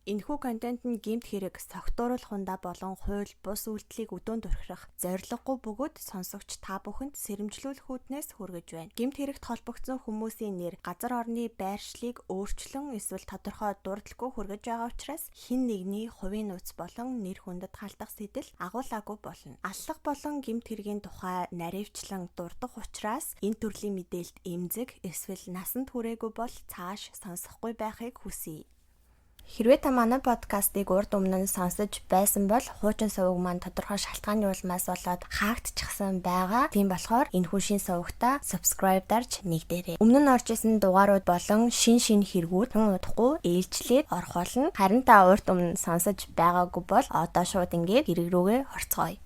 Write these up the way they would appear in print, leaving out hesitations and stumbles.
Энэхүү контент нь гэмт хэрэг, согтууруулах хундаа болон хууль бус үйлдэлийг өдөөн дурхирах зорилгогүй бөгөөд сонсогч та бүхэнд сэрэмжлүүлэх үүднээс хүргэж байна. Гэмт хэрэгт холбогдсон хүмүүсийн нэр, газар орны байршлыг өөрчлөн эсвэл тодорхой дурдалгүй хүргэж байгаа учраас хэн нэгний хувийн нууц болон нэр хүндэд халдах сэтэл агуулаагүй болно. Аллах болон гэмт хэргийн тухай наривчлан дурдах учраас энэ төрлийн мэдээлэлд эмзэг эсвэл насанд хүрээгүй бол цааш сонсохгүй байхыг хүсье. Хэрвээ та манай подкастыг урд өмнө нь сонсож байсан бол хуучин суваг маань тодорхой шалтгааны улмаас болоод хаагдчихсан байгаа. Тийм болохоор энэ шин сувагтаа subscribe дарж нэгдээрэй. Өмнө нь орж исэн дугаарууд болон шин шин хэрэгүүд тун удахгүй ээлжлээд орох болно. Харин та урд өмнө сонсож байгаагүй бол одоо шууд ингээд хэрэг рүүгээ орцгоё.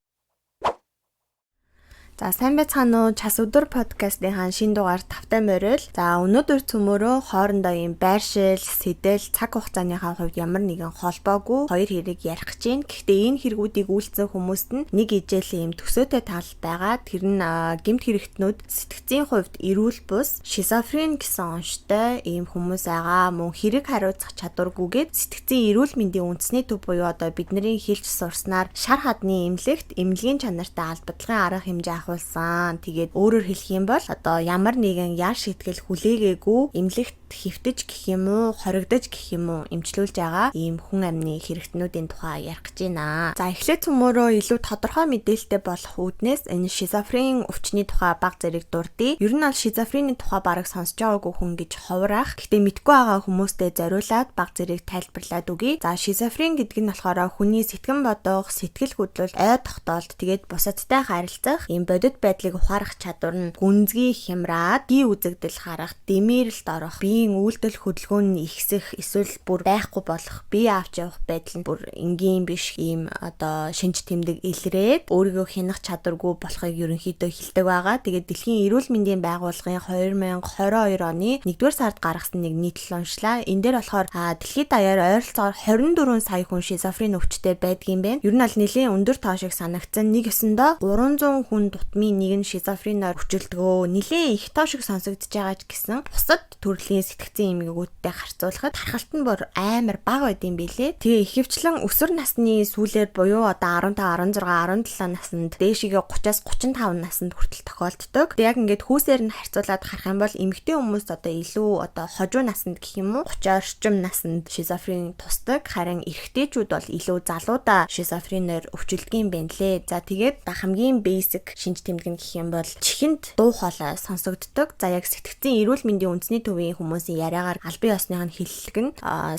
За, сайн байцгаана уу? Час өдөр подкастынхаа шинэ дугаар тавтай морил. За, өнөөдөр цөмөрөө хоорондоо ийм байршил, сэтэл, цаг хугацааныхаа хувьд ямар нэгэн холбоогүй хоёр хэрэг ярих гэж байна. Гэхдээ энэ хэрэгүүдийг үйлдсэн хүмүүст нь нэг ижээлийн ийм төсөөтэй тал байгаа. Тэр нь гэмт хэрэгтнүүд сэтгцийн хувьд эрүүл бус шизофрен гэсэн онштой ийм хүмүүс байгаа. Мөн хэрэг хариуцах чадваргүйгээд сэтгцийн эрүүл мэндийн үндэсний төв буюу одоо бидний хэлж сурснаар шар хадны эмнэлэгт эмнэлгийн чанартай албадлагын арга хэмжээ авахулсан. Тэгээд өөрөөр хэлэх юм бол одоо ямар нэгэн яар шитгэл хүлээгээгүй эмнэлэгт хэвтэж гэх юм уу, хоригдож гэх юм уу эмчлүүлж байгаа ийм хүн амны хэрэгтнүүдийн тухай ярих гэж байна. За, эхлээд цөмөрөө илүү тодорхой мэдээлэлтэй болох үүднээс энэ шизофрен өвчний тухай баг зэрэг дурдъя. Ер нь бол шизофрений тухай бараг сонсож байгаагүй хүн гэж ховрах. Гэхдээ мэдгүй байгаа хүмүүстээ зориулаад баг зэрэг тайлбарлаад өгье. За, шизофрен гэдэг нь болохоор хүний сэтгэн бодох, сэтгэл хөдлөл, ой тогтоолт, тэгээд бусадтай харилцах ийм бодит байдлыг ухаарах чадвар нь гүнзгий хямраад, ги үзэгдэл харах, дэмэрэлт орох, биеийн үйлдэл хөдөлгөөн нь ихсэх эсвэл бүр байхгүй болох, бие авч явах байдал нь бүр энгийн биш ийм одоо шинж тэмдэг илрээд өөрийгөө хянах чадваргүй болохыг ерөнхийдөө хэлдэг байгаа. Тэгээд Дэлхийн эрүүл мэндийн байгууллагын 2022 оны 1-р сард гаргасан нэг нийтлэл уншлаа. Энэ дээр болохоор дэлхийд даяар ойролцоогоор 24 сая хүн шизофрен өвчтэй байдгийн байна. Ер нь аль нэлийн өндөр тоо шиг санагдсан. Нэг ёсондоо 300 хүн тутмын нэг нь шизофреноор өвчлөдгөө. Нилээн их тоо шиг сонсогдож байгаа ч гэсэн бусад төрлийн сэтгцийн эмгэгүүдтэй харьцуулахад тархалт нь бүр амар бага байд юм билээ. Тэгээ ихэвчлэн өсвөр насны сүүлээр буюу одоо 15, 16, 17 наснд дээшигээ 30-аас 35 наснд хүртэл тохиолддог. Тэгээ яг ингээд хүүсээр нь харьцуулаад харах юм бол эмэгтэй хүмүүс одоо илүү одоо хожуу наснд гэх юм уу 30 орчим наснд шизофрен тусдаг. Харин эрэгтэйчүүд бол илүү залуудаа шизофренээр өвчлөдөг юм байна лээ. За, тэгээд хамгийн basic шинж тэмдэг нь гэх юм бол чихэнд дуу хоолой сонсогддог. За, яг сэтгцийн эрүүл мэндийн үндэсний төвийн хүмүүсийн яриагаар албан ёсных нь хэллэг нь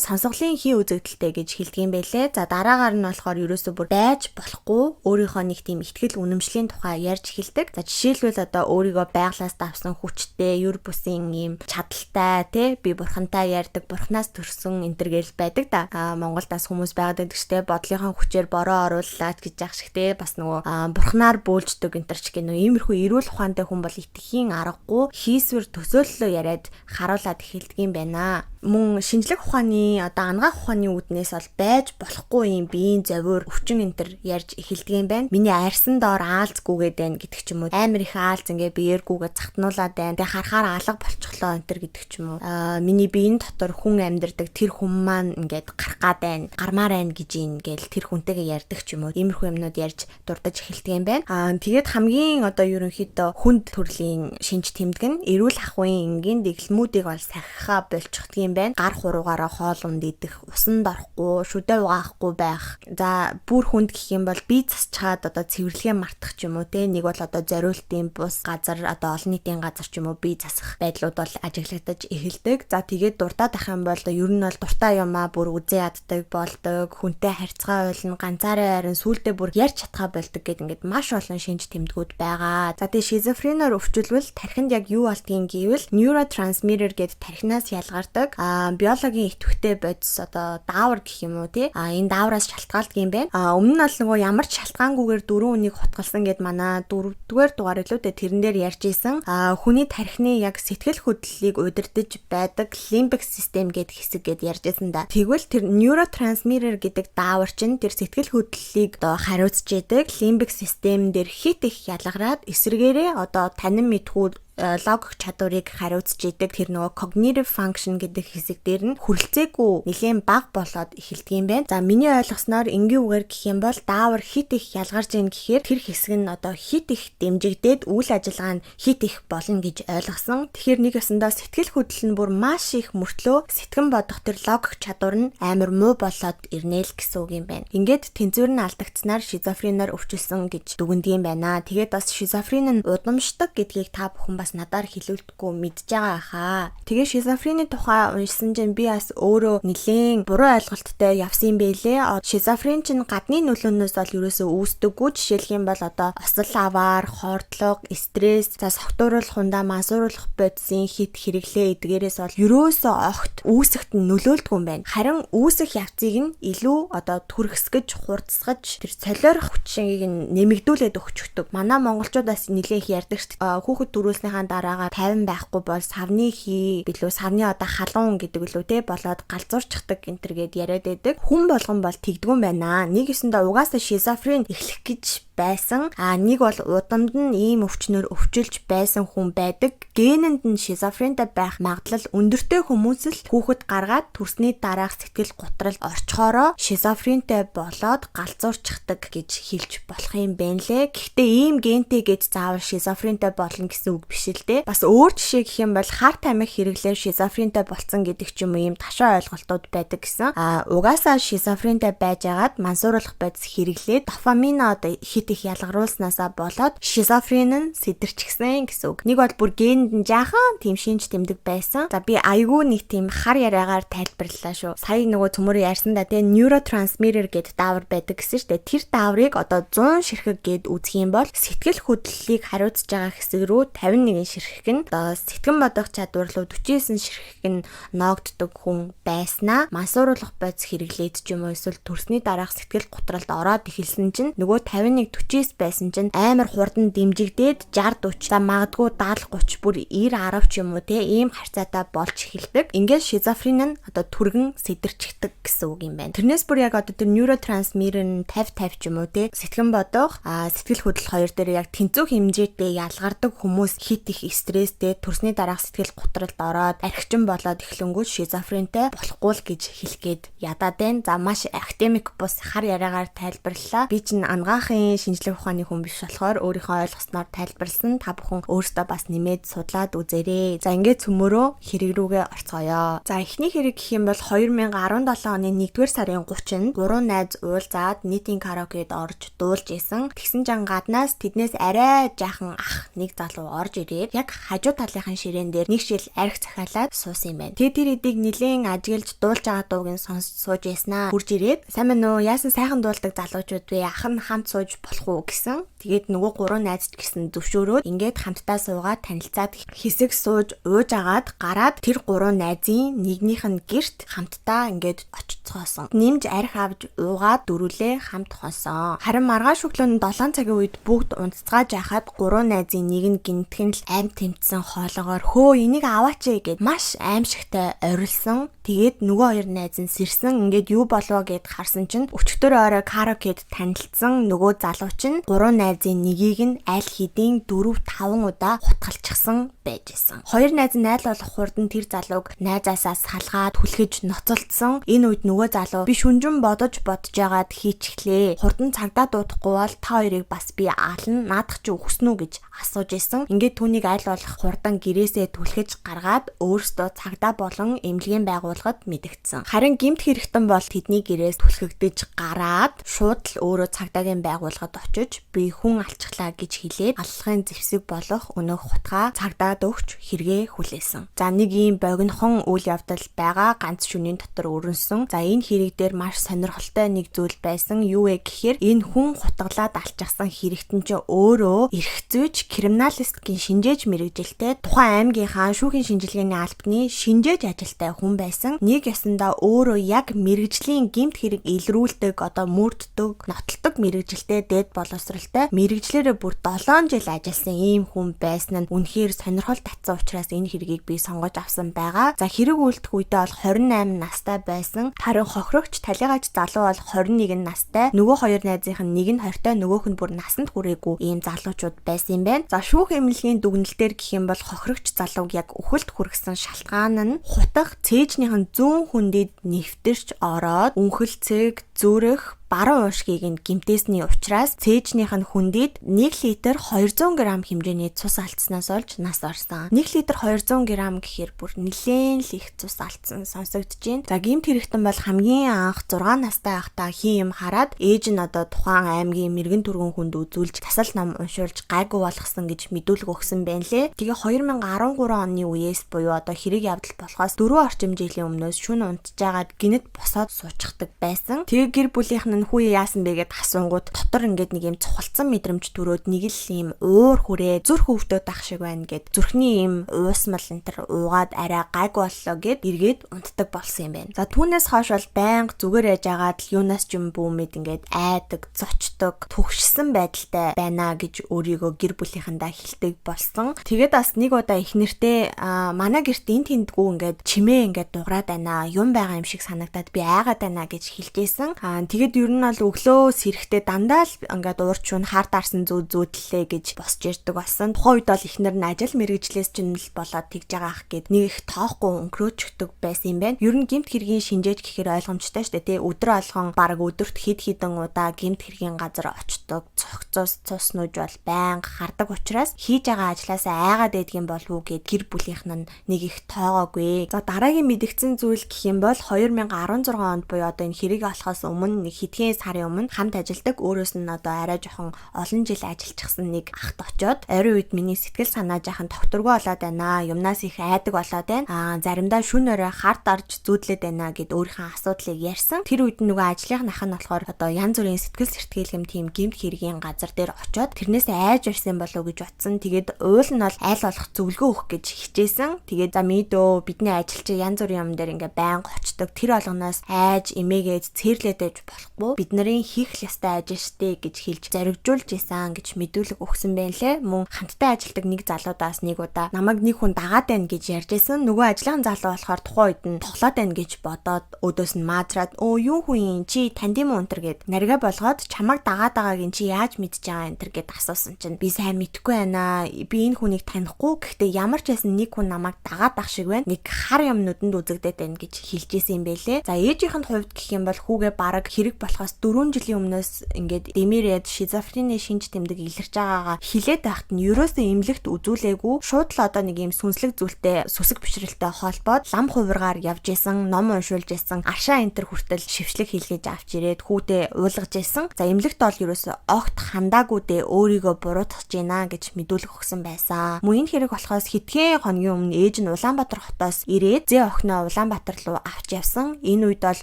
сонсголын хий үзэгдэлтэй гэж хэлдэг юм байлээ. За, дараагаар нь болохоор ерөөсөө бүр байж болохгүй өөрийнхөө нэг тийм итгэл үнэмшлийн тухай ярьж эхэлдэг. За, жишээлбэл одоо өөрийгөө байглаас давсан хүчтэй, юр бусын ийм чадaltaй тий би бурхантай ярьдаг, бурхнаас төрсөн энэ төр гэл байдаг да. Монголд бас хүмүүс байгаад байдаг ч те бодлынхаа хүчээр бороо орууллаа гэж яах шиг те бас нөгөө бурхнаар бөөлждөг энэ төр ч гэх нөө иймэрхүү эрүүл ухаантай хүн бол итгэхийн аргагүй хийсвэр төсөөллөө яриад харуулад эхэлдэг юм байна. Мөн шинжлэх ухааны одоо анагаах ухааны үүднээс бол байж болохгүй юм биеийн зовиур өвчин энэ төр ярьж эхэлдэг юм байна. Миний арьсан доор аалз гүгээд байна гэдэг ч юм уу. Амар их аалз ингээ биеэр гүгээд захтнуулаад байна. Тэгээ харахаар алга болчихлоо энэ төр гэдэг ч юм уу. Миний биеийн дотор хүн амьдардаг, тэр хүн маань ингээд гарах гад байна. Гармаар байна гэж ин гээл тэр хүнтэйгээ ярьдаг ч юм уу. Иймэрхүү юмнууд ярьж дурдаж эхэлдэг юм байна. Тэгээд хамгийн одоо ерөнхийдөө хүнд төрлийн шинж тэмдэг нь эрүүл ахуйн энгийн дэглэмүүдийг бол сахихаа болчихдөг юм байна. Гар хуруугаараа хоол унд идэх, усанд орохгүй, шүдэ угаахгүй байх. За, бүр хүнд гэх юм бол бие засчаад одоо цэвэрлэгээ мартах ч юм уу те. Нэг бол одоо зориултын бус газар, одоо олон нийтийн газар ч юм уу бие засах байдлууд бол ажиглагдаж эхэлдэг. За, тэгээд дуртад ах юм бол ер нь бол дуртай юмаа бүр үзээ яддаг болдог, хүнтэй харьцгаа ойлно, ганцаараа харин сүулдэ бүр ярьж чадхаа болдог гэд ингээд маш олон шинж тэмдгүүд байгаа. За, тэгээд шизофреноор өвчлөвл тархинд яг юу болдгийг гэвэл neurotransmitter гэд тархинаас ялгардаг биологийн идэвхтэй бодис одоо даавар гэх юм уу тий энэ даавраас шалтгаалдаг юм байна. Өмнө нь бол нөгөө ямар ч шалтгаангүйгээр дөрвөн үнийг хутгалсан гэд манай дөрөвдүгээр дугаар илүү дээ тэрэн дээр ярьж исэн. Хүний тархины яг сэтгэл хөдлөлийг удирдах байдаг limbic system гэдэг хэсэг гэд ярьж исэн да. Тэгвэл тэр neurotransmitter гэдэг даавар чинь тэр сэтгэл хөдлөлийг одоо хариуцж идэг limbic system дээр хит их ялгараад эсрэгээрээ одоо танин мэдхүү Логик чадварыг хариуцж идэг тэр нөгөө cognitive function гэдэг хэсэг дээр нь хүрэлцээгүй, нэлээд бага болоод эхэлдэг юм байна. За, миний ойлгосноор, энгийн үгээр гэх юм бол даавар хэт их ялгарч ийн гэхээр тэр хэсэг нь одоо хэт их дэмжигдээд үйл ажиллагаа нь хэт их болно гэж ойлгосон. Тэгэхээр нэг ёсондоо сэтгэл хөдлөл нь бүр маш их мөртлөө сэтгэн бодох тэр логик чадвар нь амар муу болоод ирнэ л гэсэн үг юм байна. Ингээд тэнцвэр нь алдагдсанаар шизофренаар өвчлсөн гэж дүгнэдэг юм байна. Тэгээд бас шизофрен нь удамшдаг гэдгийг та бүхэн бас надаар хэлүүлдэхгүй мэдж байгаа хаа. Тэгээ шизофрений тухай уншсан чинь би бас өөрөө нэлээн буруу ойлголттой явсан юм бэлээ. Шизофрен чинь гадны нөлөөнөөс бол ерөөсөө үүсдэггүй. Жишээлх юм бол одоо осол аваар, хордлого, стресс, за согтууруулах хундаа, мансууруулах бодисын хэт хэрэглээ эдгээрээс бол ерөөсөө огт үүсэхт нь нөлөөлдгүй юм байна. Харин үүсэх явцыг нь илүү одоо түргэсгэж, хурдсгаж, тэр солиорох хүчийг нь нэмэгдүүлээд өгчөгдөг. Манай монголчууд бас нэлээх ярьдаг шүү дээ. Хүүхэд төрүүлснийхаа дараагаар 50 байхгүй бол савны хий билүү, савны одоо халуун гэдэг үлээ те болоод галзуурчдаг энэ төр гээд яриад байдаг. Хүн болгон бол тэгдгүн байна. Нэг ёсондоо угаасаа шизофрен эхлэх гэж байсан. А нэг бол удамд нь ийм өвчнөр өвчилж байсан хүн байдаг. Генэнд нь шизофрентай байх магадлал өндөртэй хүмүүс л хүүхэд гаргаад төрсний дараах сэтгэл гутрал орчхоороо шизофрентай болоод галзуурчдаг гэж хэлж болох юм байна лээ. Гэхдээ ийм гентэй гэж заавал шизофрентай болно гэсэн үг биш л дээ. Бас өөр жишээ гэх юм бол хар тамхи хэрэглээр шизофрентай болцсон гэдэг ч юм уу, ийм ташаа ойлголтууд байдаг гэсэн. А угаасаа шизофрентай байж агаад мансууруулах бодис хэрэглээд дофамин одоо хэт их ялгаруулснаасаа болоод шизофрен нь сэтэрчихсэн гэсэн үг. Нэг бол бүр генд нь жаахан тийм шинж тэмдэг байсан. За, би айгүй нэг тийм хар яриагаар тайлбарлалаа шүү. Сая нөгөө төмөр ярьсан да, тийм neurotransmitter гэдэг даавар байдаг гэсэн шүү дээ. Тэр дааврыг одоо 100 ширхэг гээд үзэх юм бол сэтгэл хөдлөлийг хариуцж байгаа хэсэг рүү 51 ширхэг нь, одоо сэтгэн бодох чадвар руу 49 ширхэг нь ноогддог хүн байснаа мансууруулах бодис хэрэглээд ч юм уу эсвэл төрсний дараах сэтгэл гутралд ороод эхэлсэн чинь нөгөө 51 49 байсан чинь амар хурдан дэмжигдээд 60 40, за магадгүй 70 30, бүр 90 10 ч юм уу те, ийм харьцаатай болж эхэлдэг. Ингээд шизофрен нь одоо түргэн сэтэрчихдэг гэсэн үг юм байна. Тэрнээс бүр яг одоо тэр neurotransmitter нь 50 50 ч юм уу те, сэтгэн бодох, сэтгэл хөдлөл хоёр дээр яг тэнцүү хэмжээтэй ялгардаг хүмүүс хэт их стресстэй, төрсний дараах сэтгэл гутралд ороод архичин болоод эхлэнгүүт шизофрентэй болохгүй л гэж хэлэх гээд ядаад байна. За, маш академик бус хар яриагаар тайлбарлалаа. Би чинь анагаахын шинжлэх ухааны хүн биш болохоор өөрийнхөө ойлгосноор тайлбарлсан. Та бүхэн өөрсдөө бас нэмээд судлаад үзээрэй. За, ингээд цөмөрөө хэрэг рүүгээ орцгоё. За, эхний хэрэг гэх юм бол 2017 оны 1-р сарын 30-нд гурван найз уулзаад нийтийн караокед орж дуулж исэн. Тэгсэн чинь гаднаас тэднээс арай жаахан ах нэг залуу орж ирээд яг хажуу талынхын ширээн дээр нэг шил арх захиалаад суусан юм байна. Тэгээ тэр эдийг нилээн ажиглаж дуулж байгаа дууг нь сонсож сууж яснаа. Хурж ирээд "Сайн байна уу? Яасан сайхан дуулдаг залуучууд вэ? Ах нь хамт сууж болох уу?" гэсэн. Тэгээд нөгөө гурван найз ч гэсэн зөвшөөрөөд ингээд хамтдаа суугаад танилцаад хэсэг сууж ууж агаад гараад тэр гурван найзын нэгнийх нь герт хамтдаа ингээд очицгоосон. Нэмж арх авч уугаад дөрүлээ хамт хонсон. Харин маргааш өглөө нь 7 цагийн үед бүгд унтцгааж байхад гурван найзын нэг нь гинтгэн л аим тэмцсэн хоолоогоор "Хөө, энийг аваач" гэд маш аимшигтай орилсон. Тэгээд нөгөө хоёр найз нь сэрсэн. Ингээд юу болов гэд харсан чинь өчигдөр орой караокед танилцсан нөгөө залуу чинь гурван найзын нэгийг нь аль хэдийн 4 5 удаа хутгалчихсан байж исэн. Хоёр найз нь айл болох хурдан тэр залууг найзаасаа салгаад түлхэж ноцолдсон. Энэ үед нөгөө залуу "Би шүнжин бодож бодож яагаад хийчихлээ. Хурдан цагдаа дуудахгүй бол та хоёрыг бас би аална. Наадах чи өгсөн үү?" гэж асууж исэн. Ингээд түүнийг аль болох хурдан гэрээсээ түлхэж гаргаад өөрсдөө цагдаа болон эмнэлгийн байгууллагад мэдэгдсэн. Харин гэмт хэрэгтэн бол тэдний гэрээс түлхэгдэж гараад шууд л өөрөө цагдаагийн байгууллагад очиж би хүн алчглаа гэж хэлээд аллахын зэвсэг болох өнөөх хутгаа цагдаад өгч хэрэгээ хүлээсэн. За, нэг ийм богинохон үйл явдал байгаа, ганц шөнийн дотор өрнөсөн. За, энэ хэрэг дээр маш сонирхолтой нэг зүйл байсан. Юу вэ гэхээр энэ хүн хутгалаад алчсан хэрэгтэн чинь өөрөө эрх зүйч, криминалистикийн шинжээч мэргэжилтэй, тухайн аймгийнхаа шүүхийн шинжилгээний албаны шинжээч ажилтай хүн байсан. Нэг ёсондоо өөрөө яг мэргэжлийн гэмт хэрэг илрүүлдэг, одоо мөрддөг, нотолдог мэргэжилтэй дээд нэлээд боловсралтай, мэргэжлээрээ бүр 7 жил ажилласан ийм хүн байсан нь үнэхээр сонирхол татсан учраас энэ хэргийг би сонгож авсан байгаа. За, хэрэг үйлдэх үедээ бол 28 настай байсан. Харин хохирогч талигаач залуу бол 21 настай. Нөгөө хоёр найзынх нь нэг нь 20-той, нөгөөх нь бүр насанд хүрээгүй ийм залуучууд байсан юм байна. За, шүүх эмнэлгийн дүгнэлтээр гэх юм бол хохирогч залууг яг үхэлд хүргэсэн шалтгаан нь хутга цээжнийх нь зүүн хөндийд нэвтэрч ороод үнхэлцэг, зүрх, баруун уушгийг нь гэмтээсний учраас цээжнийх нь хөндийд 1 литр 200 г хэмжээний цус алдснаас олж нас орсон. 1 литр 200 г гэхээр бүр нэлээн л их цус алдсан сонсогдож байна. За, гэмт хэрэгтэн бол хамгийн анх 6 настай байхдаа хин юм хараад ээж нь одоо тухайн аймгийн мэргэн түргэн хүнд үзүүлж тасал ном уншуулж гайгүй болгосон гэж мэдүүлэг өгсөн байна лээ. Тэгээ 2013 оны үеэс буюу одоо хэрэг явдал болохоос 4 орчим жилийн өмнөөс шөнө унтжгаад гэнэт босоод суучхдаг байсан. Тэгээ гэр бүлийнх нь хүү яасан бэ гэд асуунгууд дотор ингээд нэг юм цухалдсан мэдрэмж төрөөд нэг л юм уур хүрээ, зүрх өвдөд ах шиг байна гэд, зүрхний юм уусмал энэ төр уугаад арай гайгүй боллоо гэд эргээд унтдаг болсон юм байна. За, түүнээс хойш бол байнга зүгээр яж агаад л юунаас ч юм бүүмэд ингээд айдаг, зочдог, түгшсэн байдалтай байна гэж өөрийгөө гэр бүлийнхэндээ хэлдэг болсон. Тэгээд бас нэг удаа их нэртэй манай гэрт энэ тэндгүү ингээд чимээ ингээд дуграад байна, юм байгаа юм шиг санагдаад би айгаад байна гэж хэлжсэн. Тэгээд ер нь бол өглөө сэрэхдээ дандаа л ингээд уур чүн хар дарсан зүү зүүдлээ гэж босч ирдэг болсон. Тухайн үед бол эхнэр нь ажил мэргэжлээс чинь л болоод тэгж байгаа ах гэд нэг их тоохгүй өнгөрөөчдөг байсан юм байна. Ер нь гэмт хэргийн шинжээж гэхээр ойлгомжтой шүү дээ, тий. Өдөр болгон, бараг өдөрт хэд хэдэн удаа гэмт хэргийн газар очдог, цогцоос цус нүүж бол байнга хардаг учраас хийж байгаа ажлаасаа айгаад байдгийн болов уу гэд гэр бүлийнх нь нэг их тоогоогүй. За, дараагийн мэдэгдсэн зүйл гэх юм бол 2016 онд буюу одоо энэ хэрэг олохоос өмнө нэг хэдхэн сарын өмнө хамт ажилладаг, өөрөөс нь одоо арай жоохон олон жил ажиллчихсан нэг ахт очоод ойрын үед миний сэтгэл санаа жаахан тогтворгүй болоод байна. Юмнаас их айдаг болоод байна. Заримдаа шөнө орой хард орж зүүдлээд байна гэд өөрийнхөө асуудлыг ярьсан. Тэр үед нөгөө ажлын ах нь болохоор одоо янз бүрийн сэтгэл сэртгээлгэм тийм гэмт хэргийн газар дээр очоод тэрнээс айж ирсэн болов уу гэж бодсон. Тэгээд уул нь бол аль болох зөвлөгөө өгөх гэж хичээсэн. Тэгээд за мэдөө, бидний ажил чи янз бүрийн юм дээр ингээ байнга очдог. Тэр болгоноос айж эмээгээд цэрлээд байж болохгүй. Бид нарын хийх ёстой ажил штэ гэж хэлж зоригжуулж исэн гэж мэдүүлэг өгсөн байна лээ. Мөн хамтдаа ажилладаг нэг залуудаас нэг удаа намайг нэг хүн дагаад байна гэж ярьж исэн. Нөгөө ажлын залуу болохоор тухайн үед нь тоглоод байна гэж бодоод өөдөөс нь маазраад өө юу хүн юм чи танд юм уу энтер гэд нарига болгоод чамайг дагаад байгааг ин чи яаж мэдж байгаа энтер гэд асуусан чинь би сайн мэдэхгүй байна. Би энэ хүнийг танихгүй. Гэхдээ ямар ч байсан нэг хүн намайг дагаад ах шиг байна. Нэг хар юм нүдэнд үзэгдээд байна гэж хэлж исэн юм бэлээ. За, ээжийнх нь хувьд гэх юм бол хүүгээ бараг хэрэг болохоос 4 жилийн өмнөөс ингээд дэмирээд шизофрени шинж тэмдэг илэрч байгаагаа хилээд байхад нь ерөөсөө эмнэлэгт үзүүлээгүй. Шууд л одоо нэг юм сүнслэг зүйлтэй, сүсэг бишрэлтэй холбоод лам хувиргаар явж исэн, ном уншуулж исэн, аршаа энтер хүртэл шившлэг хийлгэж авч ирээд хүүтэй уулгаж исэн. За, эмнэлэгт бол ерөөсөө огт хандаагүй дээ, өөрийгөө буруутгаж байна гэж мэдүүлэг өгсөн байсан. Мөн энэ хэрэг болохоос хэдхэн хоногийн өмнө ээж нь Улаанбаатар хотоос ирээд зээ охиноо Улаанбаатар руу авч явсан. Энэ үед бол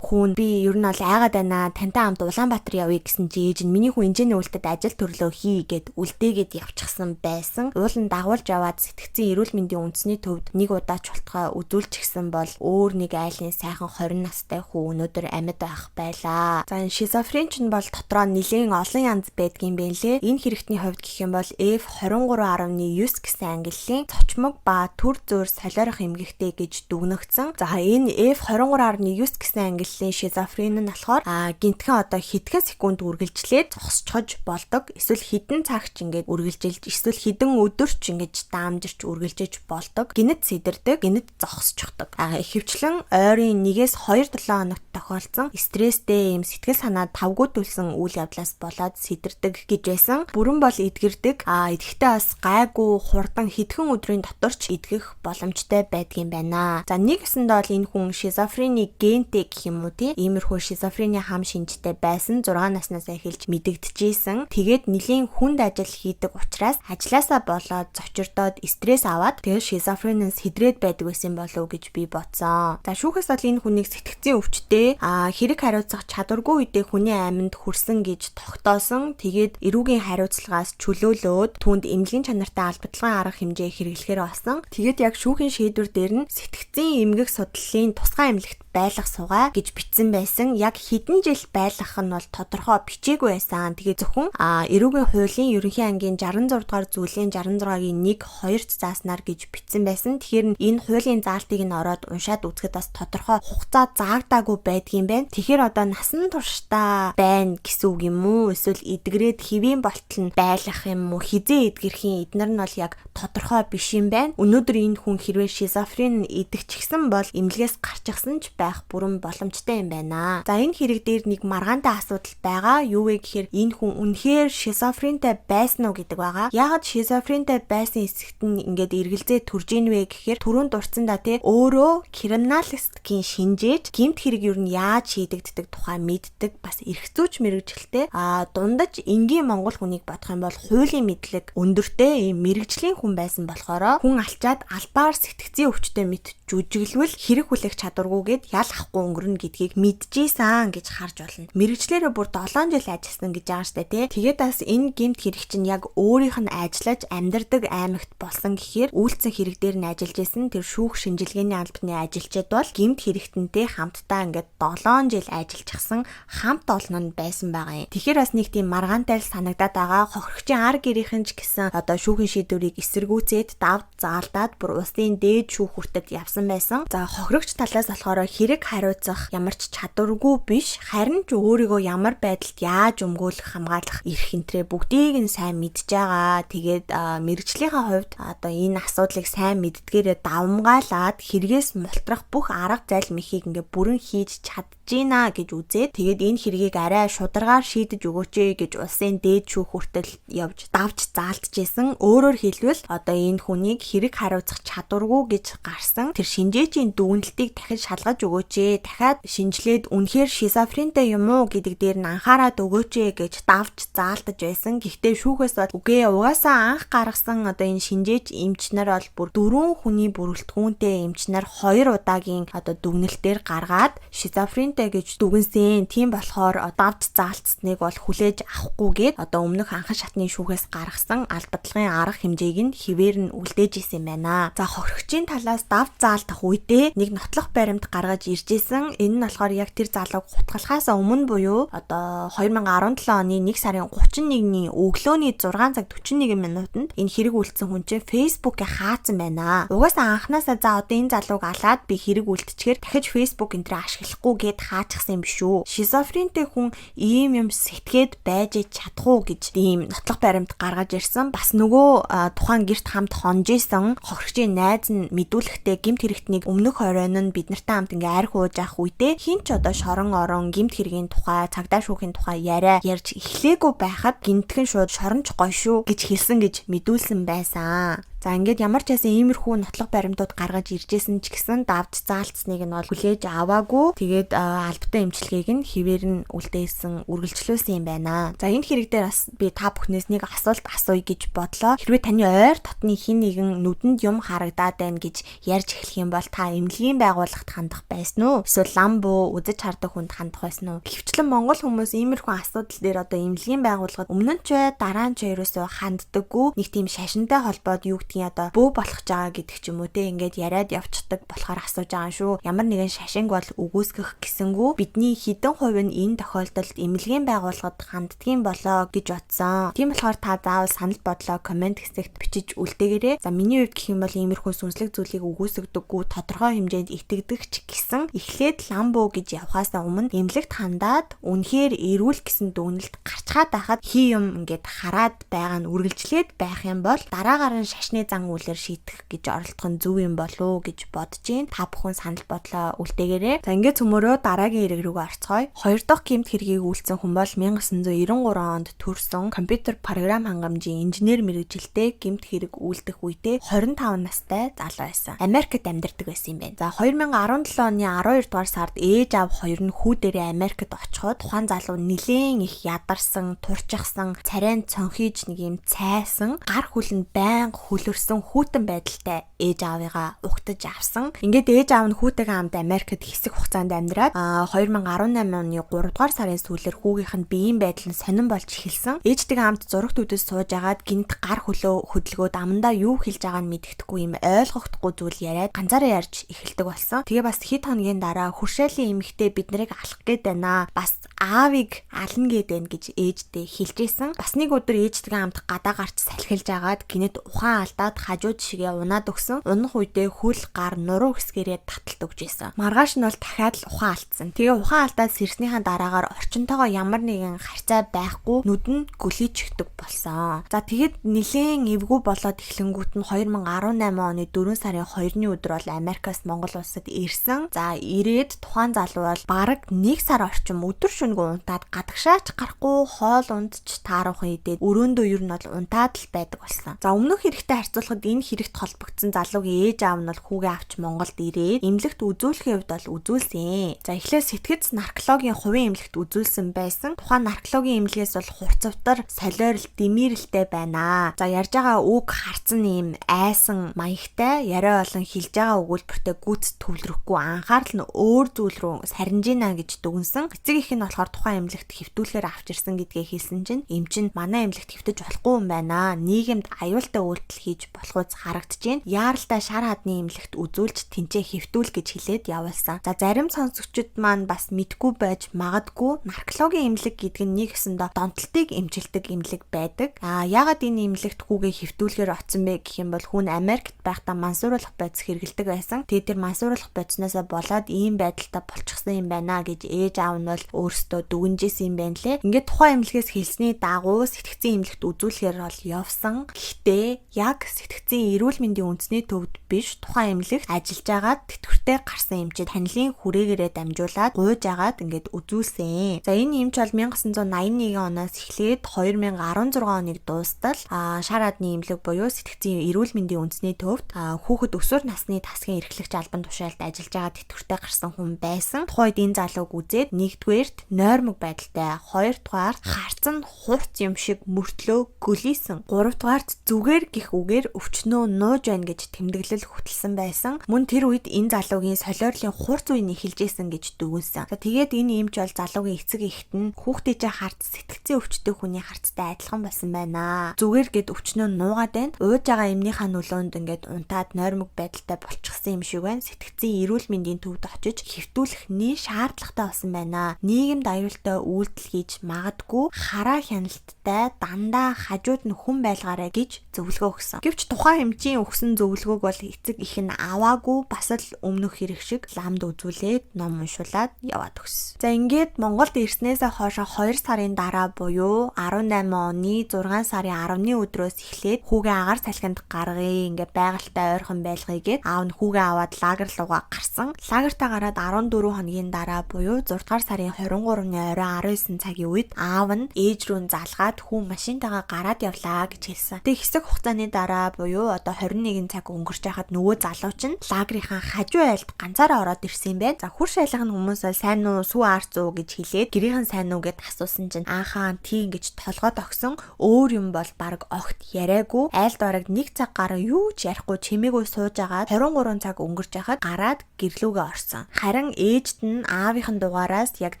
хүүн би ер нь бол айгаад байна. Тантай хамт Улаанбаатар явъя гэсэн чи ээж нь миний хүн инженер үлдэд ажил төрлөө хий гэд үлдээгээд явчихсан байсан. Уулын дагуулж яваад сэтгцийн эрүүл мэндийн үндэсний төвд нэг удаа чултгаа үзүүлчихсэн бол өөр нэг айлын сайхан 20 настай хүү өнөөдөр амьд байх байлаа. За, энэ шизофрен ч нь бол дотроо нэлээн олон янз байдгийн байна лээ. Энэ хэрэгтний хувьд гэх юм бол F23.9 гэсэн ангиллын цочмог ба төр зөөр солиорох эмгэгтэй гэж дүгнэгдсэн. За, энэ F23.9 гэсэн ангиллын шизофрен нь болохоор гинтхэн одоо хэдхэн секунд үргэлжлээд зогсчихож болдог. Эсвэл хэдэн цагч ингээд үргэлжилж, эсвэл хэдэн өдөрч ингэж даамжирч үргэлжиж болдог. Гинэт сэдэрдэг, гинэт зогсчихдог. Ихэвчлэн ойрын 1-ээс 2-7 хоногт тохиолдсон стресстэй ийм сэтгэл санаа тавгүйдүүлсэн үйл явдлаас болоод сэдэрдэг гэж байсан. Бүрэн бол эдгэрдэг. Идэхдээ бас гайгүй хурдан хэдхэн өдрийн дотор ч эдгэх боломжтой байдгийн байна. За, нэг гэсэндээ бол энэ хүн шизофрени гентэй гэх юм уу тий. Иймэрхүү шизофрени хам шинжтэй байсан. 6 наснаас эхэлж мэдэгдэжсэн. Тэгээд нэлийн хүнд ажил хийдэг учраас ажлаасаа болоод зочирдоод стресс аваад тэгээд шизофренээс хэдрээд байдаг байсан болов уу гэж би бодсон. За, шүүхээс бол энэ хүнийг сэтгцийн өвчтэй, хэрэг хариуцах чадваргүй үедээ хүний аминд хүрсэн гэж тогтоосон. Тэгээд эрүүгийн хариуцлагаас чөлөөлөөд түүнд эмнэлгийн чанартай албадлагын арга хэмжээ хэрэглэхээр болсон. Тэгээд яг шүүхийн шийдвэр дээр нь сэтгцийн эмгэг судлалын тусгай эмнэлэгт байлгах суугаа гэж бичсэн байсан. Яг хэдэн жил байлгах нь бол тодорхой бичээгүй байсан. Тэгээ зөвхөн эрүүгийн хуулийн ерөнхий ангийн 66 дугаар зүйлийн 66-гийн 1 2-т зааснаар гэж бичсэн байсан. Тэгэхээр энэ хуулийн заалтыг нь ороод уншаад үзэхэд бас тодорхой хугацаа заагдаагүй байдгийн байна. Тэгэхээр одоо насан туршдаа байна гэсэн үг юм уу? Эсвэл эдгрээд хэвийн болтол нь байлгах юм уу? Хизээ эдгэрхийн эднэр нь бол яг тодорхой биш юм байна. Өнөөдөр энэ хүн хэрвээ шизофрен идэгчихсэн бол эмнэлгээс гарчихсан ч байх бүрэн боломжтой юм байна. За, энэ хэрэг дээр нэг маргаантай асуудал байгаа. Юу вэ гэхээр энэ хүн үнэхээр шизофрентэй байсан уу гэдэг байгаа. Яагаад шизофрентэй байсан хэсэгт нь ингээд эргэлзээ төрж ийн вэ гэхээр түрүүн дурдсандаа те, өөрөө криминалистикийн шинжээч, гэмт хэрэг юу нь яаж шийдэгддэг тухай мэддэг, бас эрх зүйч мэргэжилтэй, дундаж энгийн монгол хүнийг бодох юм бол хуулийн мэдлэг өндөртэй ийм мэргэжлийн хүн байсан болохоор хүн алчаад албаар сэтгэцийн өвчтэй мэт жүжиглвэл хэрэг хүлээх чадваргүйгээд ял авахгүй өнгөрнө гэдгийг мэдчихсэн гэж харж болно. Мэргэжлээрээ бүр 7 жил ажилласан гэж байгаа штэ тий. Тэгээд бас энэ гэмт хэрэг чинь яг өөрийнх нь ажиллаж амьдардаг аймагт болсон гэхээр үйлдсэн хэрэг дээр нь ажиллаж исэн тэр шүүх шинжилгээний албаны ажилчид бол гэмт хэрэгтэнтэй хамтдаа ингээд 7 жил ажиллчихсан хамт олон нь байсан байгаа юм. Тэгэхээр бас нэг тийм маргаантай л санагдаад байгаа. Хохирогчийн ар гэрийнхэн ч гэсэн одоо шүүхийн шийдвэрийг эсэргүүцээд давд заалдаад бүр улсын дээд шүүх хүртэл явсан байсан. За, хохирогч талаас болохоор хэрэг хариуцах ямар ч чадваргүй биш, харин ч өөрийгөө ямар байдалд яаж өмгөөлөх, хамгаалах эрх энтрээ бүгдийг нь сайн мэдж байгаа. Тэгээд мэргэжлийнхээ хувьд одоо энэ асуудлыг сайн мэддгээрээ давамгайлаад хэрэгээс мултрах бүх арга зайл мэхийг ингээ бүрэн хийж чадж гинэ гэж үзээд, тэгээд энэ хэргийг арай шударгаар шийдэж өгөөч гэж улсын дээд шүүх хүртэл явж давж заалтжсэн. Өөрөөр хэлбэл, одоо энэ хүнийг хэрэг хариуцах чадваргүй гэж гарсан тэр шинжээчийн дүгнэлтийг дахиж шалгаж өгөөч, дахиад шинжилээд үнэхээр шизофрентэй юм уу гэдэг дээр нь анхаарад өгөөч гэж давж заалтаж байсан. Гэхдээ шүүхээс бол үгүй, угаасаа анх гаргасан одоо энэ шинжээч эмч нар бол бүр дөрвөн хүний бүрэлдэхүүнтэй эмч нар хоёр удаагийн одоо дүгнэлтээр гаргаад шизофрентэй гэж дүгнсэн. Тийм болохоор давж заалтсныг бол хүлээж авахгүйгээд одоо өмнөх анхан шатны шүүхээс гаргасан албадлагын арга хэмжээг нь хэвээр нь үлдээж исэн юм байна. За, хохирогчийн талаас давж заалтах үедээ нэг нотлох баримт гаргаж ирж исэн. Энэ нь болохоор яг тэр залууг хутгалахаас өмнө буюу одоо 2017 оны 1 сарын 31-ний өглөөний 6 цаг 41 минутанд энэ хэрэг үйлдсэн хүн чинь Facebook-ыг хаацсан байна. Угаасаа анханасаа за одоо энэ залууг алаад би хэрэг үлдчихээр дахиж Facebook энэ ашиглахгүй гэд хаачихсан юм биш үү? Шизофрентэй хүн ийм юм сэтгээд байж чадах уу гэж ийм нотлох баримт гаргаж ирсэн. Бас нөгөө тухайн гэрт хамт хонж исэн хохирогчийн найз нь мэдүүлэхдээ гэмт хэрэгтнийг өмнөх оройн нь бид нартай хамт ингээ арх ууж авах үедээ хин ч одоо шорон орон гэмт хэргийн тухай, цагдаа шүүхийн тухай яриа ярьж эхлээгүй байхад гинтгэн шууд шоронч гоё шүү гэж хэлсэн гэж мэдүүлсэн байсан. За, ингээд ямар ч байсан иймэрхүү нотлох баримтууд гаргаж иржсэн ч гэсэн давж заалтсныг нь бол хүлээж аваагүй. Тэгээд албатай эмчилгээг нь хэвээр нь үлдээсэн, үргэлжлүүлсэн юм байна. За, энэ хэрэг дээр бас би та бүхнээс нэг асуулт асууя гэж бодлоо. Хэрвээ таны ойр дотны хин нэгэн нүдэнд юм харагдаад байна гэж ярьж эхлэх юм бол та эмнэлгийн байгууллагт хандах байсан уу? Эсвэл лам буу үзэж хардаг хүнд хандах байсан уу? Гэвчлэн монгол хүмүүс иймэрхүү асуудал дээр одоо эмнэлгийн байгууллагад өмнө нь ч бай, дараа нь ч ерөөсөө ханддаггүй. Нэг тийм шашинтай холбоод юу гэдгийг одоо бөө болох гэж байгаа гэдэг ч юм уу те, ингээд яриад явцдаг болохоор асууж байгаа шүү. Ямар нэгэн шашинг бол үгүйсгэх гэсэнгүү бидний хэдэн хувь нь энэ тохиолдолд эмнэлгийн байгууллагад ханддгийн болоо гэж бодсон. Тийм болохоор та заавал санал бодлоо comment хэсэгт бичиж үлдээгээрэй. За, миний хувьд гэх юм бол иймэрхүү сүнслэг зүйлийг үгүйсгдэггүй, тодорхой хэмжээнд итгэдэг ч гэсэн эхлээд ламбуу гэж явхаасаа өмнө эмнэлэгт хандаад үнэхээр эрүүл гэсэн дүгнэлт гарчхаад байхад хий юм ингээд хараад байгаа нь үргэлжлээд байх юм бол дараагаар нь шашны зан үйлээр шийдэх гэж оролдох нь зөв юм болов уу гэж бодож байна. Та бүхэн санал бодлоо үлдээгээрэй. За, ингээд цөмөрөө дараагийн хэрэг рүүгээ орцгоё. Хоёр дахь гэмт хэргийг үйлдсэн хүн бол 1993 онд төрсэн, компьютер програм хангамжийн инженер мэргэжилтэй, гэмт хэрэг үйлдэх үедээ 25 настай залуу байсан. Америкт амьдардаг байсан юм байна. За, 2017 оны 12 дугаар сард ээж аав хоёр нь хүү дээрээ Америкт очиход тухайн залуу нилээн их ядарсан, турчахсан, царайн цонхийж нэг юм цайсан, гар хөл нь байнга хөлөөрөө хөлөрсөн хүйтэн байдалтай ээж аавыгаа угтаж авсан. Ингээд ээж аав нь хүүтэйгээ хамт Америкт хэсэг хугацаанд амьдраад 2018 оны 3 дугаар сарын сүүлээр хүүгийнх нь биеийн байдал нь сонин болж эхэлсэн. Ээжтэйгээ хамт зурагт үдэж сууж агаад гинт гар хөлөө хөдөлгөөд амандаа юу хэлж байгааг нь мэдэхдэггүй юм ойлгохдохгүй зүйл яриад ганцаараа ярьж эхэлдэг болсон. Тэгээ бас хэд хоногийн дараа хөршээлийн эмэгтэй бид нарыг алах гээд байна. Бас аавыг ална гээд байна гэж ээждээ хэлж исэн. Бас нэг өдөр ээжтэйгээ хамт гадаа гарч салхилж агаад гинэт ухаан алдаад хажууд шигээ унаад өгсөн. Унах үедээ хөл гар нуруу хэсгээрээ таталт өгч исэн. Маргааш нь бол дахиад л ухаан алдсан. Тэгээ ухаан алдаад сэрснийхаа дараагаар орчинтойгоо ямар нэгэн харьцаа байхгүй нүд нь гөлийчихдэг болсон. За тэгэд нилээн эвгүй болоод эхлэнгүүт нь 2018 оны 4 сарын 2-ны өдөр бол Америкаас Монгол улсад ирсэн. За ирээд тухайн залуу бол бараг 1 сар орчим өдөр шөнөгүй унтаад гадагшаач гарахгүй хоол ундч тааруухан идээд өрөөндөө ер нь бол унтаад л байдаг болсон. За өмнөх хэрэгтэй харьцуулахад энэ хэрэгт холбогдсон залуугийн ээж аав нь бол хүүгээ авч Монголд ирээд эмнэлэгт үзүүлэхийн хувьд бол үзүүлсэн. За эхлээд сэтгэц наркологийн хувийн эмнэлэгт үзүүлсэн байсан. Тухайн наркологийн эмнэлгээс бол хурцвтар солиорл дэмирэлтэй байна. За ярьж байгаа үг харцсан ийм айсан маягтай яриа болон хэлж байгаа өгүүлбэртээ гүц төвлөрөхгүй анхаарал нь өөр зүйл рүү сарнижина гэж дүгнсэн. Эцэг их нь болохоор тухайн эмнэлэгт хэвтүүлэхээр авч ирсэн гэдгээ хэлсэн чинь эмч нь манай эмнэлэгт хэвтэж болохгүй юм байна. Нийгэмд аюултай үйлдэл хийж болох үз харагдаж байна. Яаралтай шар хадны эмнэлэгт үзүүлж тэнцээ хэвтүүл гэж хэлээд явуулсан. За зарим сонсогчид маань бас мэдгүй байж магадгүй наркологийн эмнэлэг гэдэг нь нэг гэсэндээ донтолтыг эмчилдэг эмнэлэг байдаг. А яагаад энэ эмнэлэгт хүүгээ хэвтүүлэхээр очсон бэ гэх юм бол хүн Америкт байхдаа мансууруулах бодис хэрэгэлдэг байсан. Тэгээд тэр мансууруулах бодисноосоо болоод ийм байдалтай болчихсон юм байна гэж ээж аав нь бол өөрсдөө дүгнжсэн юм байна лээ. Ингээд тухайн эмнэлгээс хэлсний дагуу сэтгцийн эмнэлэгт үзүүлэхээр бол явсан. Гэхдээ яг сэтгцийн эрүүл мэндийн үндэсний төвд биш тухайн эмнэлэгт ажиллаж агаад тэтгэвртэй гарсан эмчид танилын хүрээгээрээ дамжуулаад гуйж агаад ингээд үзүүлсэн. За энэ эмч бол 1981 оноос эхлээд 2016 оныг дуустал шар адны эмнэлэг буюу сэтгцийн эрүүл мэндийн үндэсний төвд хүүхэд өсвөр насны тасгийн эрхлэгч албан тушаалд ажиллаж байгаа тэтгэвртэй гарсан хүн байсан. Тухайд энэ залууг үзээд нэгдүгээрт нойрмог байдалтай, хоёрдугаарт харц нь хурц юм шиг мөртлөө гөлийсэн, гуравдугаарт зүгээр гих үгээр өвчнөө нууж байна гэж тэмдэглэл хөтэлсэн байсан. Мөн тэр үед энэ залуугийн солиорлын хурц үе нь эхэлж исэн гэж дүгнсэн. За тэгээд энэ эмч бол залуугийн эцэг эхэд нь хүүхдээ чи харц сэтгцийн өвчтөй хүний харцтай адилхан болсон байна. Зүгээр гэд өвчнөө нуугаад байна. Ууж байгаа эмнийхаа нөлөөнд ингээд унтаад нойрмог байдалтай болчихсон юм шиг байна. Сэтгцийн эрүүл мэндийн төвд очиж хэвтүүлэхний шаардлагатай болсон байна. Нийгэмд аюултай үйлдэл хийж магадгүй хараа хяналттай дандаа хажууд нь хүн байлгаарай гэж зөвлөгөө өгсөн. Гэвч тухайн эмчийн өгсөн зөвлөгөөг бол эцэг их нь аваагүй бас л өмнөх хэрэг шиг ламд үзүүлээд ном уншуулад яваад өгсөн. За ингээд Монголд ирснээсээ хойш 2 сарын дараа буюу 18 оны 6 сарын 10-ны өдрөөс эхлээд хүүгээ агаар салхинд гаргая, ингээд байгальтай ойрхон байлгая гэд аав нь хүүгээ аваад лагер руугаа гарсан. Лагертаа гараад 14 хоногийн дараа буюу 6 дугаар сарын 23-ны орой 19 цагийн үед аав нь ээж рүү залгаад хүү машинтайгаа гараад явлаа гэж хэлсэн. Тэгээ хэсэг хугацааны дараа буюу одоо 21 цаг өнгөрч байхад нөгөө залуу чинь лагерийнхаа хажуу айлд ганцаараа ороод ирсэн юм байна. За хурш шайлах нь хүмүүс бол сайн уу, сүү арц уу гэж хэлээд гэрийнхэн сайн уу гэд асуусан чинь аахаа тийм гэж толгойд огсон. Өөр юм бол баг огт яриаггүй. Айлд бараг 1 цаг гарan юу ч ярихгүй чимээгүй сууж агаад 23 цаг өнгөрч байхад гараад гэрлүүгээ орсон. Харин ээжд нь аавынхын дугаараас яг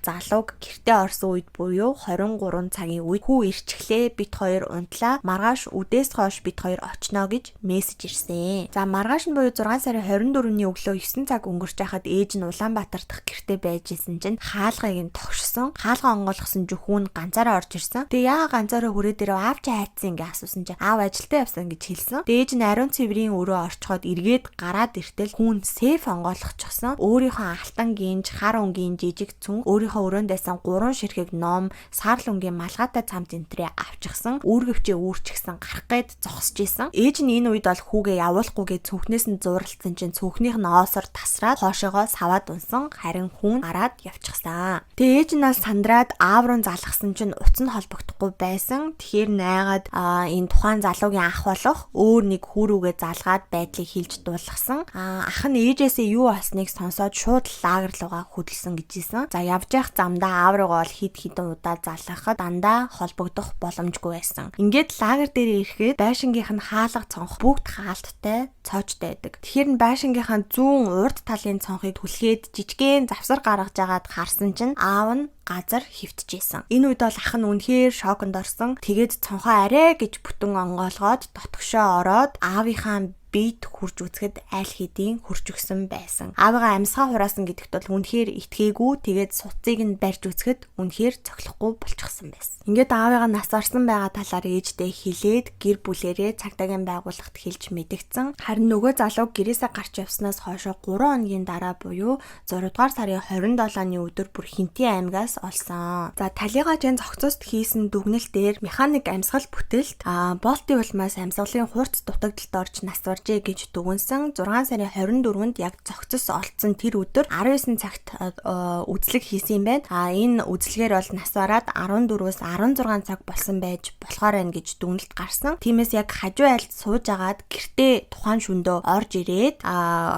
залууг гэртээ орсон үед буюу 23 цагийн үед хүү ирчихлээ, бит хоёр унтлаа, маргааш үдээс хойш бит хоёр очноо гэж мессеж ирсэн. За маргааш нь буюу 6 сарын 24-ний өглөө 9 цаг өнгөрч байхад ээж нь Улаанбаатар дахь гэртээ байж исэн чинь хаалгыг нь тогшсон. Хаалга онгойлгосон чинь хүн ганцаараа орж ирсэн. Тэгээ яа ганцаараа хүрээ дээр аав чи хайцсан ингээ асуусан чинь аав ажилдаа явсан гэж хэлсэн. Тэгээ ээж нь ариун цэврийн өрөө орчход эргээд гараад иртэл хүн сейф онгойлгочихсон. Өөрийнхөө алтан гинж, хар өнгийн жижиг цүнх, өөрийнхөө өрөөнд байсан 3 ширхэг ном, саарл өнгийн малгайтай цам зэнтрээ авчихсан. Үүргэвчээ үүрчихсэн, гарах гээд зогсож исэн. Ээж нь энэ үед бол хүүгээ явуулахгүйгээ цүнхнээс нь зууралдсан чинь цүнхнийх нь оосоор тасраад хоошоогоо саваад унсан. Харин хүн гараад явчихсан. Тэгээ ээж нь бол сандраад аав руу залгаж залгасан чинь утас нь холбогдохгүй байсан. Тэгэхээр найгаад энэ тухайн залуугийн ах болох өөр нэг хүүрүүгээ залгаад байдлыг хэлж дуулгасан. Ах нь ээжээсээ юу болсныг сонсоод шууд лагер руугаа хөдөлсөн гэж хэлсэн. За, явж явах замдаа аав руугаа бол хэд хэдэн удаа залгахад дандаа холбогдох боломжгүй байсан. Ингээд лагер дээр ирэхэд байшингийнх нь хаалга, цонх бүгд хаалттай, цоожтой байдаг. Тэгэхээр нь байшингийнхаа зүүн урд талын цонхыг түлхээд жижигэн завсар гаргаж агаад харсан чинь аав нь газар хэвтжижсэн. Энэ үед бол ах нь үнэхээр шоконд орсон. Тэгээд цонхоо арай гэж бүтэн онгоолгоод дотгошоо ороод аавынхаа биед хүрж үзэхэд аль хэдийн хөрч өгсөн байсан. Аавыгаа амьсгаа хураасан гэдэгт бол үнэхээр итгээгүй. Тэгээд судсыг нь барьж үзэхэд үнэхээр цохилохгүй болчихсон байсан. Ингээд аавыгаа нас барсан байгаа талаар ээждээ хэлээд гэр бүлэрээ цагдаагийн байгууллагт хэлж мэдэгдсэн. Харин нөгөө залуу гэрээсээ гарч явснаас хойшоо 3 хоногийн дараа буюу 6 дугаар сарын 27-ны өдөр бүр Хэнтийн аймгаас олсон. За, Талигаажийн зохицост хийсэн дүгнэлт дээр механик амьсгал бүтэлт болтын улмаас амьсгалын хурц дутагдалд орж нас баржээ гэж дүгнсэн. 6 сарын 24-нд яг зохицос олдсон тэр өдөр 19 цагт үзлэг хийсэн юм байна. Энэ үзлэгээр бол нас бараад 14-өөс 16 цаг болсон байж болохоор байна гэж дүгнэлт гарсан. Тиймээс яг хажуу айлд сууж агаад гэртээ тухайн шөндөө орж ирээд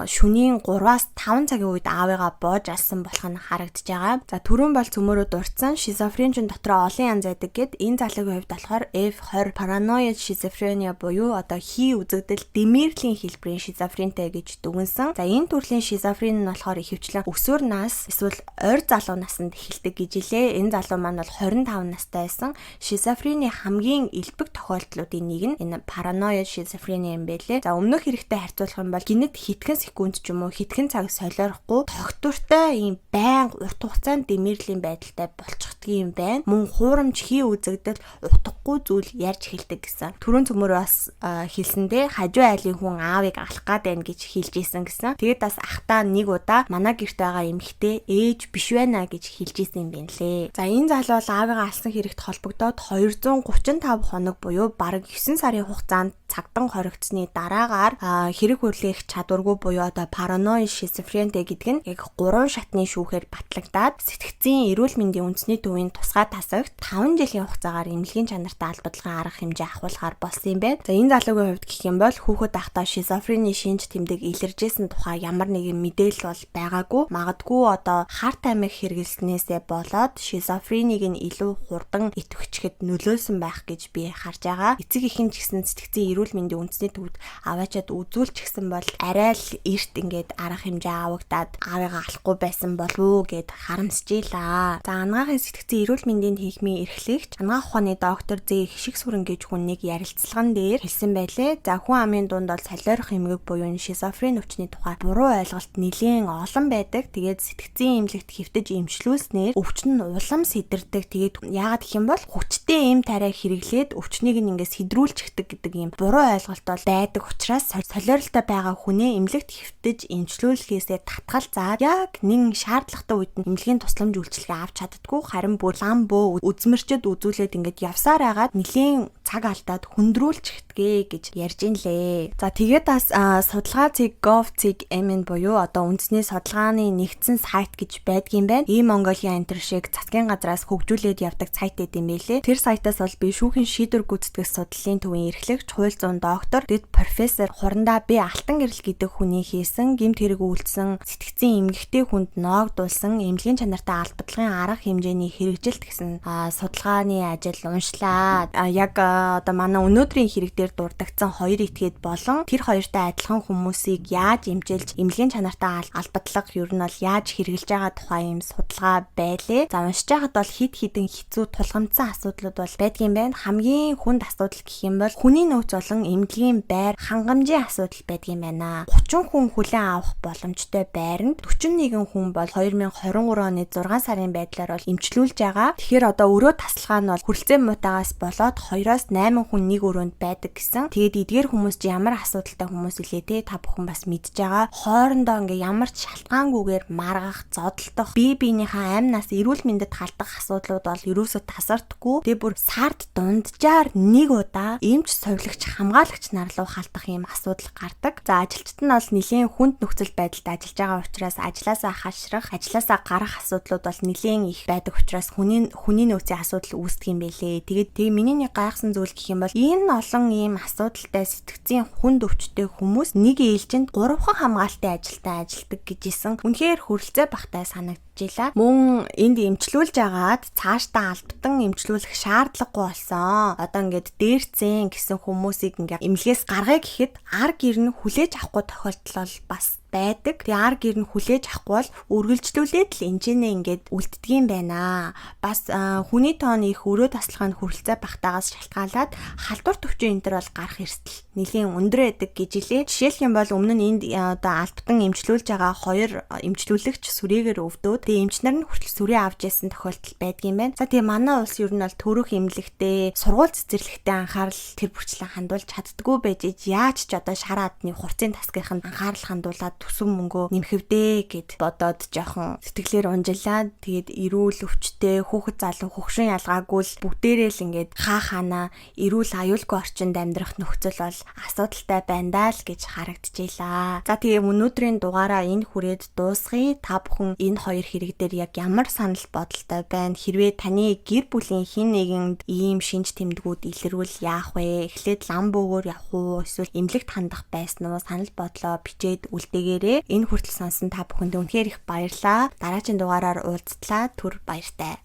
шөнийн 3-аас 5 цагийн үед аавыгаа боож алсан болох нь харагдаж байгаа. За, түрүүн бол цөмөрөө дурдсан шизофрен чинь дотроо олон янз байдаг гэд энэ залуугийн хувьд болохоор F20 paranoid schizophrenia буюу одоо хий үзэгдэл дэмэрлийн хэлбэрийн шизофрентэй гэж дүгнсэн. За, энэ төрлийн шизофрен нь болохоор ихэвчлэн өсвөр нас эсвэл ойр залуу наснд эхэлдэг гэж илээ. Энэ залуу маань бол 25 настай байсан. Шизофрений хамгийн элбэг тохиолдлуудын нэг нь энэ параноид шизофрени юм байлээ. За, өмнөх хэрэгтэй харьцуулах юм бол гэнэт хэдхэн секунд ч юм уу хэдхэн цаг солиорохгүй тогтвортой ийм байнга урт хугацаанд дэмэрлийн байдалтай болчихдөг юм байна. Мөн хуурамч хий үзэгдэл, утгагүй зүйл ярьж эхэлдэг гэсэн. Түрүүн цөмөр бас хэлсэндээ хажуу айлын хүн аавыг алах гад байна гэж хэлж исэн гэсэн. Тэгээд бас ахтаа нэг удаа манай гэрт байгаа эмэгтэй ээж биш байна гэж хэлж исэн юм байна лээ. За, энэ залуу бол аавыгаа алсан хэрэгт холбогдоод 235 хоног буюу бараг 9 сарын хугацаанд цагдан хоригдсны дараагаар хэрэг хүлээх чадваргүй буюу одоо параноид шизофрентэй гэдэг нь яг 3 шатны шүүхээр батлагдаад сэтгцийн эрүүл мэндийн үндэсний төвийн тусгай тасагт 5 жилийн хугацаагаар эмнэлгийн чанартай албадлагын арга хэмжээ ахуулахар болсон юм байна. За, энэ залуугийн хувьд гэх юм бол хүүхэд байхдаа шизофрени шинж тэмдэг илэржсэн тухай ямар нэгэн мэдээлэл бол байгаагүй. Магадгүй одоо хар тамхи хэрэглэснээсээ болоод шизофренийг нь илүү хурдан идэвхжихэд нөлөөлсөн байх гэж би харж байгаа. Эцэг эхэн ч гэсэн сэтгцийн эрүүл мэндийн үндэсний төвд аваачаад үзүүлчихсэн бол арай л эрт ингээд арга хэмжээ авагдаад аавыгаа алахгүй байсан болов уу гэд харамсжээ. За, Анагаахын сэтгцийн эрүүл мэндийн нийгмийн эрхлэгч, анагаах ухааны доктор Зэ Хишиг сүрэн гэж хүн нэг ярилцлаган дээр хэлсэн байлээ. За, хүн амын дунд бол солиорох эмгэг буюу шизофрен өвчний тухай буруу ойлголт нэлээн олон байдаг. Тэгээд сэтгцийн эмнэлэгт хэвтэж эмчлүүлснээр өвчин нь улам сэдэрдэг. Тэгээд яагаад гэх юм бол хүчтэй эм тариа хэрэглээд өвчнийг нь ингээд сэдрүүлчихдэг гэдэг ийм буруу ойлголт бол байдаг учраас солиоролтой байгаа хүнээ эмнэлэгт хэвтэж эмчлүүлэхээсээ татгалзаад яг нэгэн шаардлагатай үед нь эмнэлгийн тусламж үйлчилгээ авч чаддаггүй, харин бүр лам бөө үзмэрчэд үзүүлээд ингээд явсаар байгаад нэлээн цаг алдаад хүндрүүлчихдэгэ гэж ярьж ин лээ. За, тэгээд бас судалгаа цэг gov цэг mn буюу одоо үндэсний судалгааны нэгдсэн сайт гэж байдгийн байна. И Mongolia энэ шиг засгийн газраас хөгжүүлээд явдаг сайт байт юм байлээ. Тэр сайтаас бол би шүүхийн шийдвэр гүйцэтгэх судлалын төвийн эрхлэгч, хууль зүйн доктор, дэд профессор Хурандаа Би Алтан гэрэл гэдэг хүний хийсэн гэмт хэрэг үйлдсэн сэтгцийн эмгэгтэй хүнд ноогдуулсан эмнэлгийн чанартай албадлагын арга хэмжээний хэрэгжилт гэсэн судалгааны ажил уншлаа. Яг одоо манай өнөөдрийн хэрэг дээр дурдагдсан хоёр этгээд болон тэр хоёртой адилхан хүмүүсийг яаж эмчилж эмнэлгийн чанартай албадлага ер нь бол яаж хэрэгжилж байгаа тухай юм судалгаа байлээ. За, уншиж байхад бол хэд хэдэн хэцүү тулгамдсан асуудлууд бол байдгийн байна. Хамгийн хүнд асуудал гэх юм бол хүний нөөц болон эмнэлгийн байр хангамжийн асуудал байдгийн байна. 30 хүн хүлээн авах боломжтой байранд 41 хүн бол 2023 оны 6 сарын байдлаар бол эмчлүүлж байгаа. Тэгэхээр одоо өрөө тасалгаа нь бол хүрэлцээ муутаагаас болоод 2-оос 7-8 хүн нэг өрөөнд байдаг гэсэн. Тэгээд эдгээр хүмүүс чи ямар асуудалтай хүмүүс илээ те, та бүхэн бас мэдж байгаа. Хоорондоо ингээ ямар ч шалтгаангүйгээр маргах, зодолдох, бие биенийхээ амь нас эрүүл мэндэд халдах асуудлууд бол ерөөсөө тасардаггүй. Тэгээ бүр сард дунджаар нэг удаа эмч, сувилагч, хамгаалагч нар руу халдах юм асуудал гардаг. За, ажилчид нь бол нэлээн хүнд нөхцөл байдалд ажиллаж байгаа учраас ажлаасаа хашрах, ажлаасаа гарах асуудлууд бол нэлээн их байдаг учраас хүний нөөцийн асуудал үүсдэг юм байлээ. Тэгээд тэгээ миний нэг гайхсан зүйл гэх юм бол энэ олон ийм асуудалтай сэтгэцийн хүнд өвчтэй хүмүүс нэг ээлжинд 3хан хамгаалтын ажилтан ажилладаг гэж исэн. Үнэхээр хөрөлцөө бахтай санагдчихлаа. Мөн энд эмчлүүлж агаад цаашдаа албатан эмчлүүлэх шаардлагагүй болсон. Одоо ингээд дээрцэн гэсэн хүмүүсийг ингээд эмнэлгээс гаргая гэхэд ар гэр нь хүлээж авахгүй тохиолдол бол бас байдаг. Тэгээ ар гэр нь хүлээж авахгүй бол үргэлжлүүлээд л энэчнээ ингээд үлддэг юм байна. Бас хүний тооны их өрөө таслахын хүрэлцээ багтаагаас шалтгаалаад халдвар төвчин энэ төр бол гарах эрсдэл нэлийн өндөр байдаг гэж илээ. Жишээлх юм бол өмнө нь энд одоо албатан эмчлүүлж байгаа хоёр эмчлүүлэгч сүрээгээр өвдөөд, тэгээ эмч нар нь хүртэл сүрээ авч ясан тохиолдол байдгийн байна. За, тэгээ манай улс ер нь бол төрөх эмнэлэгтээ, сургууль цэцэрлэгтээ анхаарал тэр бүрчлэн хандуулж чаддгүй байж яаж ч одоо шар адны хурцын тасгийнханд анхаарал хандуулаад төсөв мөнгөө нэмэхвдээ гэд бодоод жоохон сэтгэлээр унжлаа. Тэгээд эрүүл өвчтэй, хүүхэд, залуу, хөгшин ялгаагүй л бүгдээрээ л ингээд хаа хаана эрүүл аюулгүй орчинд амьдрах нөхцөл бол асуудалтай байна даа л гэж харагдчихлаа. За, тэгээ өнөөдрийн дугаараа энэ хүрээд дуусгая. Та бүхэн энэ хоёр хэрэг дээр яг ямар санал бодолтой байна? Хэрвээ таны гэр бүлийн хэн нэгэнд ийм шинж тэмдгүүд илэрвэл яах вэ? Эхлээд лам бөөгөр явах уу? Эсвэл эмнэлэгт хандах байсан уу? Санал бодлоо бичээд үлдээгээрэй. Энэ хүртэл сонсон та бүхэнд үнэхээр их баярлалаа. Дараагийн дугаараар уулзтлаа. Түр баяртай.